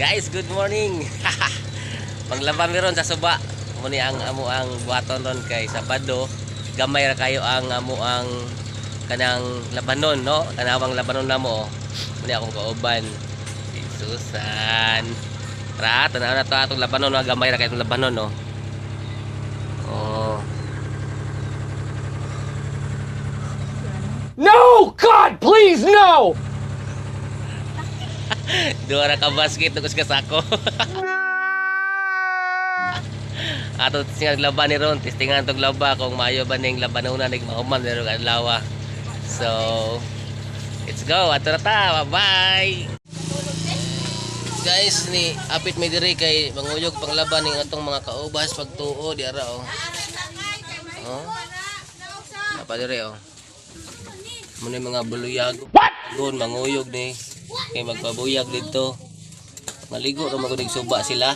Guys, good morning. Panglaba mi ron sa suba. Muni ang amo ang buhaton ron kay Sabado. Gamay ra kayo ang amo ang kanang labanon, no? Tanawang labanon namo. Oh. Muni akong kauban si Susan. Ra, tanaw na to atong labanon, no? Gamay ra kayo itong labanon, no? Oh. No! God, please, no! Duha ra ka basket tugos ka sako. Ato testingan laba ni ron, testingan tog laba kung maayo ba ning labanona ning mahuman pero adlaw. So, let's go. Ato na ta. Bye-bye. Guys, ni apit mi diri kay manguyog panglaban ning atong mga kaubas pagtuo di ara oh. Oh. Apa diri oh. Muna yung mga buluyag. What? Gon manguyog ni kay magpabuyag dito. Maligo ra magud suba sila.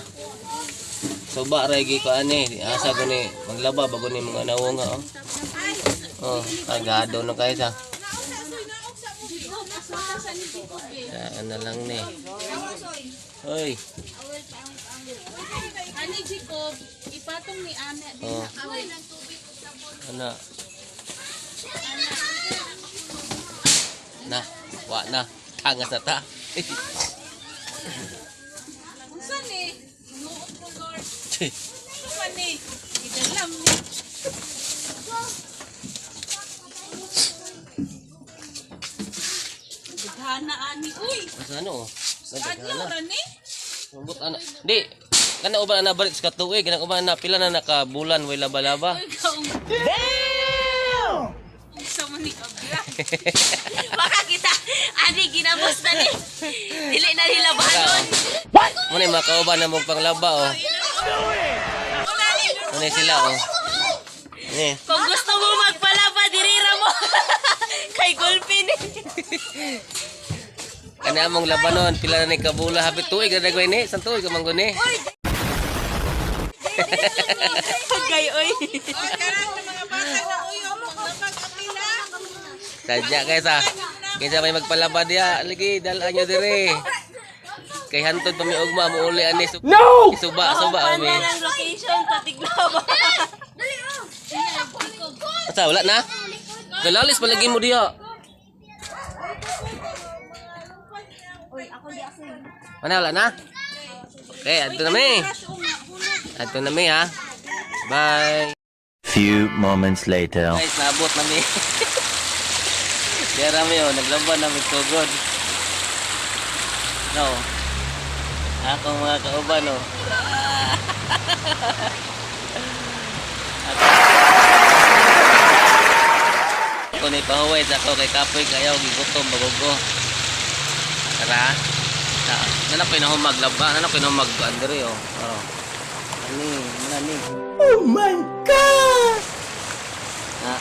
Suba ra gi ko ani, asa ko ni maglaba bago ni mga nawong oh. Oh, kargado na kayo sa. Saan na lang ni. Hoy, Ani Jacob, ipatong ni Ana din Oh. sa away. Ana. Na, wa na. Tangas na ta. Unsa ni? Ginoo ko Lord. Ano man ni? Gidalam ni. Dughana ani uy. Asa ano? Oh? Adlaw ra ni. Mabot ana. Di, kana uban ana balik sa katuig, kana uban ana pila na nakabulan way laba-laba. Uy kaong. Damn! Unsa man ni kabla? Baka kita, ani ginamos na ni. Dili na nila banon. What? Muna yung mga kauban na mong panglaba oh. Muna sila oh. Ni. Kung gusto mo magpalaba, dirira mo. Kay Gulpin. Kana among labanon pila na ni kabula hapit tuig na dagway ni, san tuig ka man guni. Pagay, oy. Sadya kaysa. Kaysa may magpalaba diya, lagi dalaan nyo dire. Kay hantod pa mi ugma mo uli ani No! suba suba Panda mi. ng location, patiglaba. Asa wala na? Galalis palagi mo diya. Mana wala na? Okay, adto na mi. Adto na mi ha. Bye. Few moments later. Guys, naabot na mi. Dera mi oh, naglaban na mi sugod. No. Akong mga kauban oh. Ako ni pahuway sa ako kay kapoy kayaw gigutom bagogo. Tara. Sa nana ko na maglaba, nana ko na mag andre oh. Oh. Ani, mana ni. Oh my God! Na.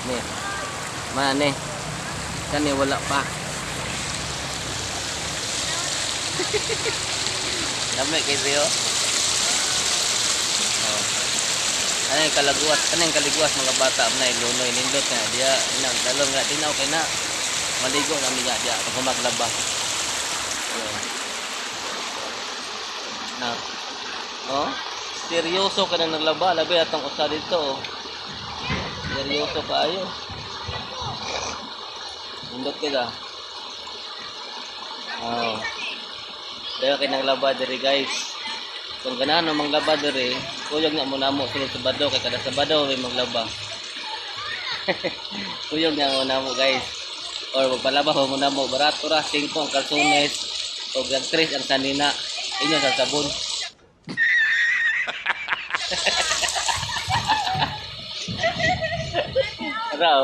Ni. Mana ni. Kani wala pa. Lami kay siyo. Oh. Ano yung kalaguas, ano yung kaliguas mga bata na lunoy nindot na diya inang talong nga tinaw kay na maligo na miya diya pag maglaba. Oh. Na. Oh. Seryoso ka na naglaba, labi atong usa dito. Oh. Seryoso kaayo. Nindot kita. Oh. Dayo kay naglaba diri guys. Kung ganahan mo maglaba diri, kuyog na mo namo sunod Sabado kay kada Sabado may maglaba. Kuyog na mo namo guys. Or magpalaba mo namo barato ra 5 ang kalsones o ang 3 ang sanina. Inyo sa sabon. Raw.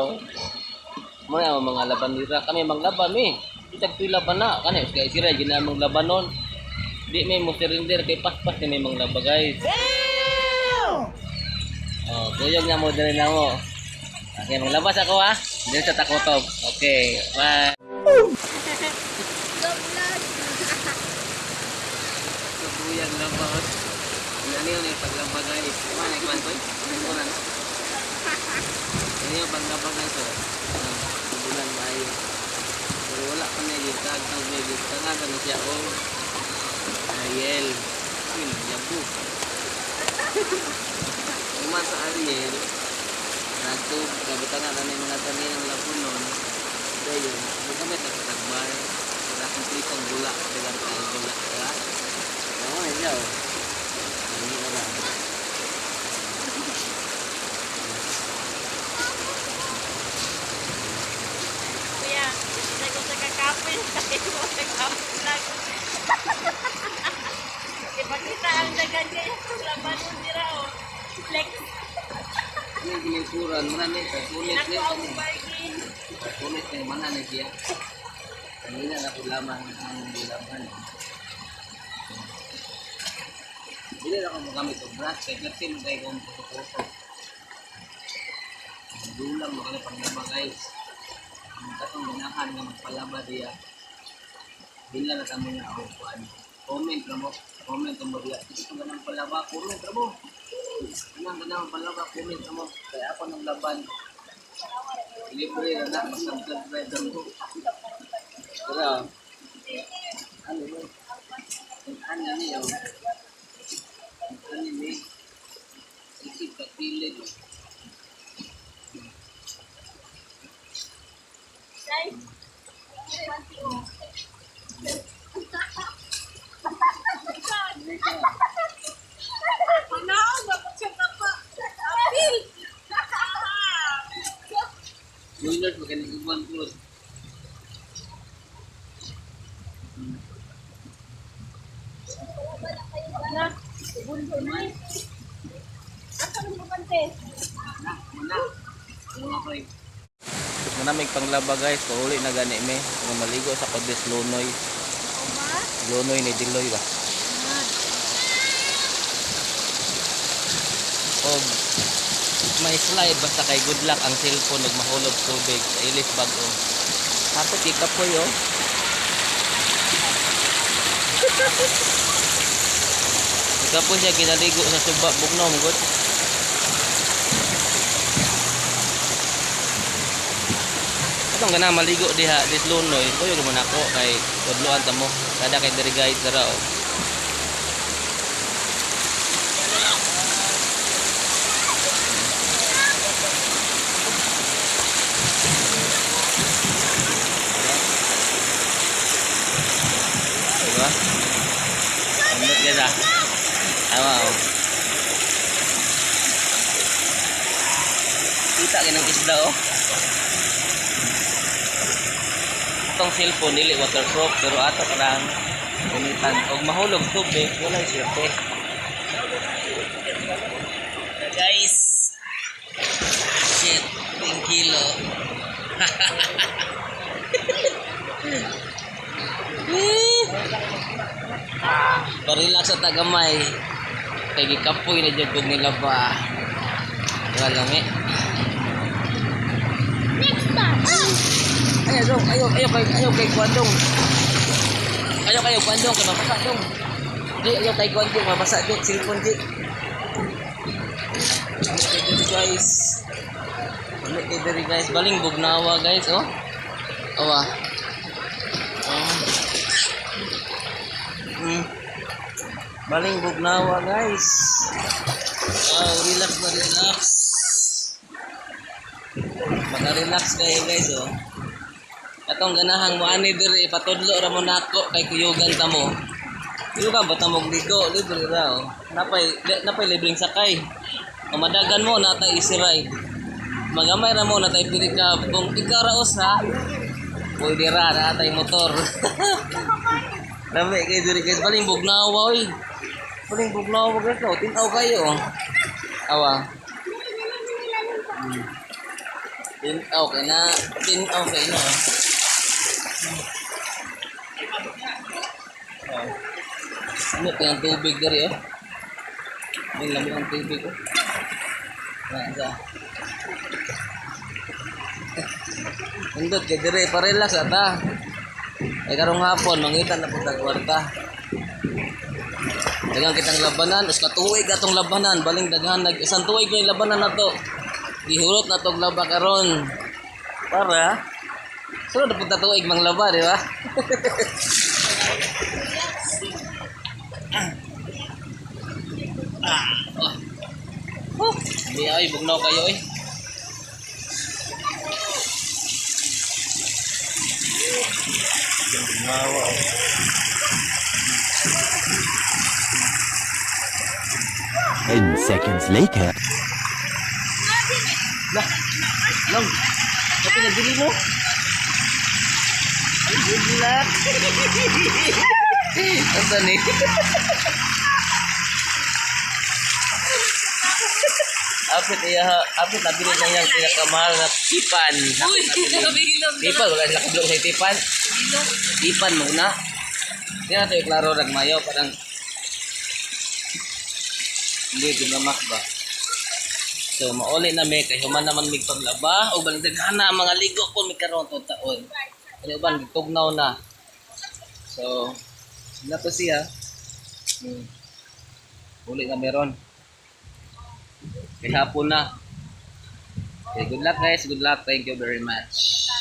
Mga ang mga labandira kami maglaba mi. Itag pila pa na kani kay sira ginamong labanon. Di may mo surrender kay paspas ni may manglaba guys. Oh, kuyog na mo diri na mo. Okay, maglabas ako ha. Diri sa Takotob. Okay, bye. Subuyag labas. Ano yun yung paglaba guys? Ano yung kwan ko? Ano na? Ano yung paglaba guys? Oh. Ah, Subulan maayo. Pero wala pa na yung tag tag may gitangagan na siya oh. Ariel. Uy, nagyabo. Human sa Ariel, nagtub, kabutangan na mga tanin ang labunon. Dayon, magamit na katagbay. Para kumplitong gula, dagang kayo gula. Diba? Oo, ikaw. Hindi na lang. Kuya, ko sa kakapin. Tayo mo sa kapin. Ipakita ang dagan kayo kung laban mo dira oh. Flex. Ano yung ginagsuran? Marami, sulit Ako ang bargain. Sulit na yung mana na siya. Kanina na ko lamang ang gilaban. Dili na ako magamit og brush kay kasi mo kay kong puto-puto. Dulang mo kani panglaba guys. Ang katong ganahan nga magpalaba diya. Dili na kamo nga ako kuan. Comment ra mo, comment ra mo diya. Gusto ka ng palaba, comment ra mo. Anang ganang palaba, comment ra mo. Kaya ako nang laban. Libre na na, mag-subscribe ra mo. Pero, ano mo? Ang ano niyo? Ang ano ni? Isip ka pilit. Guys, Panaon ba po siya kapa? Apil! Winners, magaling uban ko. Na, bundo na eh. Asa mo bante? Na, muna. Muna ko eh. Manamig panglaba guys, pauli na gani me. Nga maligo sa Kodes Lunoy. Lunoy ni Diloy ba? Og may slide basta kay good luck ang cellphone ug mahulog tubig sa ilis bag-o. Hapit gikapoy oh. Gikapoy siya ginaligo sa suba bugnaw mo gud. Atong gana maligo diha dis Lunoy, kuyo man ako kay tudloan ta mo. Kada kay diri guys dara oh. Diba? Ambot guys ah. Tama oh. Kita kinang isda oh. Atong cellphone dili waterproof pero ato karang gamitan og mahulog tubig walay swerte. Guys. Shit, 10 kilo. Parelax sa tagamay. Kay gikapoy na jud kog nilaba. Wala lang eh. Next time. Ayaw dong, ayaw, ayaw kay ayaw kay Kwandong. Ayaw kayo Kwandong kay mabasa dong. Di ayaw kay Kwandong mabasa di cellphone di. Ano kay diri guys? Ano kay diri guys? Baling bugnawa guys oh. Awa. Oh. Baling bugnawa guys. Wow, relax na relax. Maka-relax kayo guys oh. Atong ganahang mo ani diri ipatudlo ra mo nako kay kuyugan ta mo. Kuyugan ba ta mo og ligo libre ra oh. Napay napay libreng sakay. Pamadagan mo natay easy ride. Magamay ra mo natay pirikab kung ikaw ra usa pwede ra natay motor. Lami kay diri guys baling bugnawa oy. Baling bugnawa guys oh. Tin-aw kayo oh. Awa. Tin-aw kay na, tin-aw kay na. Oh. Oh. Ano kaya ang tubig diri oh? May lamig ang tubig oh. Ayan, sa. Indot kay diri parelax ata. Ay karong hapon mangita na pud kwarta. Daghang kitang labanan, us katuig atong labanan, baling daghan nag isang tuig may labanan nato. Gihurot na tog laba karon. Para sunod na pud ta tuig manglaba, di ba? Ah. Oh. Hindi ay, bugnaw kayo eh. Bugnaw. 10 seconds later. Lah. Long. Kape na dili mo. Good luck. Asa ni? Apit iya, apit nabili na niyang pinakamahal na tipan. Uy, nabilog. Tipan, wala sila kablong sa tipan. Tipan mo na. Hindi na ito klaro nagmayo, parang hindi ginamak ba. So mauli na mi kay human naman mig paglaba o balagdaghan na ang mga ligo ko mi karon to taon. Ano uban gitugnaw na. So na to siya. Uli na meron. Kay hapon na. Okay, good luck guys. Good luck. Thank you very much.